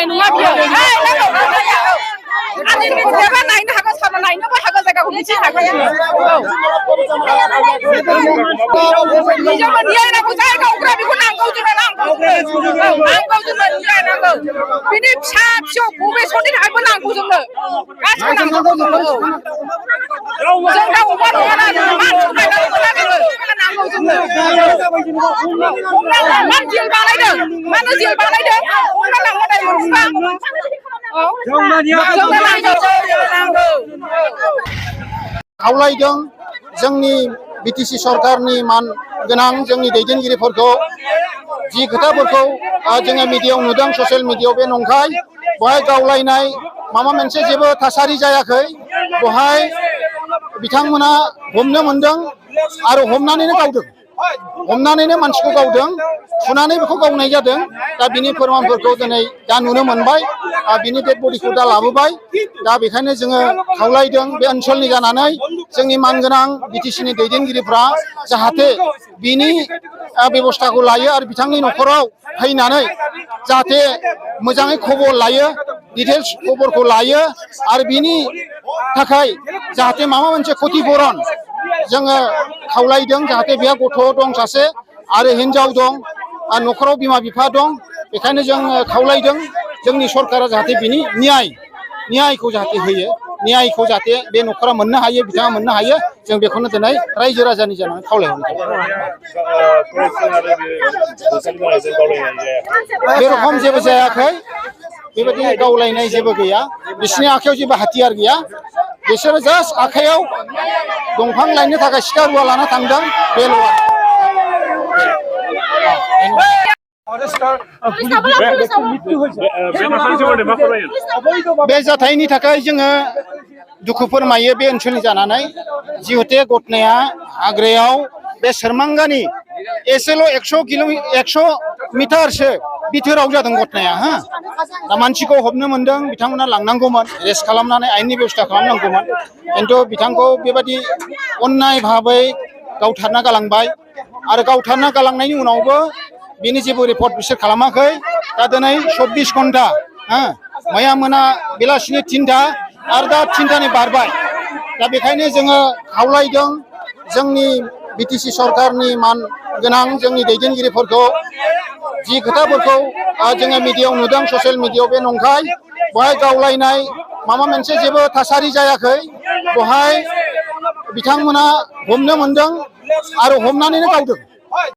नायनाय नङा बियो आंनि गथ'आ नायनो हागोन साबा नायनोबो हागोन जायगाखौ मिथिनो हागोन निजेबो नियायनांगौ जायगायावफ्रा बेखौ नांगौ जोंनो नांगौ जोंनो नियायनांगौ बिनि फिसा फिसौ बबे समनि थाखायबो नांगौ जोंनो गासिबो नांगौ जोंनो जों दा अमा नङाना मान थगायनानै मोना जोङो नांगौ जोंनो मान जेल बानायदों मानो जेल बानायदों हमना लांबाथाय मोनबा खावलायदों जोंनि बिटिसि सरकारनि मान गोनां जोंनि दैदेनगिरिफोरखौ जि खोथाफोरखौ जोङो मिडियायाव नुदों ससियेल मिडियायाव बे नंखाय बेवहाय गावलायनाय माबा मोनसे जेबो थासारि जायाखै बेवहाय बिथांमोना हमनो मोनदों आरो हमनानैनो गावदों हमनानैनो मानसिखौ गावदों थुनानै बेखौ गावनाय जादों दा बिनि फोरमानफोरखौ दिनै दा नुनो मोनबाय बिनि डेड बडिखौ दा लाबोबाय दा बेखायनो जोङो खावलायदों बे ओनसोलनि जानानै जोंनि मानगोनां बिटिसिनि दैदेनगिरिफ्रा जाहाथे बिनि बेबस्थाखौ लायो आरो बिथांनि न'खराव फैनानै जाहाथे मोजाङै खबर लायो डिटेल्स खबरखौ लायो आरो बिनि थाखाय जाहाथे माबा मोनसे क्षतिपुरन जोङो खावलायदों जाहाथे बेहा गथ' दं सासे आरो हिनजाव दं आरो न'खराव बिमा बिफा दं बेखायनो जों खावलायदों जोंनि सरकारा जाहाथे बिनि न्यायखौ जाहाथे होयो न्यायखौ जाहाथे बे न'खरा मोननो हायो बिथाङा मोननो हायो जों बेखौनो दिनै रायजो राजानि जानानै खावलायहरनाय बे रखम जेबो जायाखै बेबायदि गावलायनाय जेबो गैया बिसोरनि आखायाव जेबो हाथियार गैया बिसोरो जास्ट आखायाव दंफां लायनो थाखाय सिखा रुवा लाना थांदों बेल' बे जाथायनि थाखाय जोङो दुखु फोरमायो बे ओनसोलनि जानानै जिहेतु घटनाया आग्रायाव बे सोरमांगानि एसेल' 100 मिटारसो बिथोराव जादों घटनाया दा मानसिखौ हमनो मोनदों बिथांमोना लांनांगौमोन एरेस्ट खालामनानै आयेननि बेबस्था खालामनांगौमोन खिन्थु बिथांखौ बेबायदि अन्याय भाबै गावथारना गालांबाय आरो गावथारना गालांनायनि उनावबो बिनि जेबो रिपर्ट बिसोर खालामाखै दा दिनै 24 घन्टा मैया मोना बेलासिनि 3टा आरो दा 3टानि बारबाय दा बेखायनो जोङो खावलायदों जोंनि बिटिसि सरकारनि मान गोनां जोंनि दैदेनगिरिफोरखौ जि खोथाफोरखौ जोङो मिडियायाव नुदों ससियेल मिडियायाव बे नंखाय बेवहाय गावलायनाय माबा मोनसे जेबो थासारि जायाखै बेवहाय बिथांमोना हमनो मोनदों आरो हमनानैनो गावदों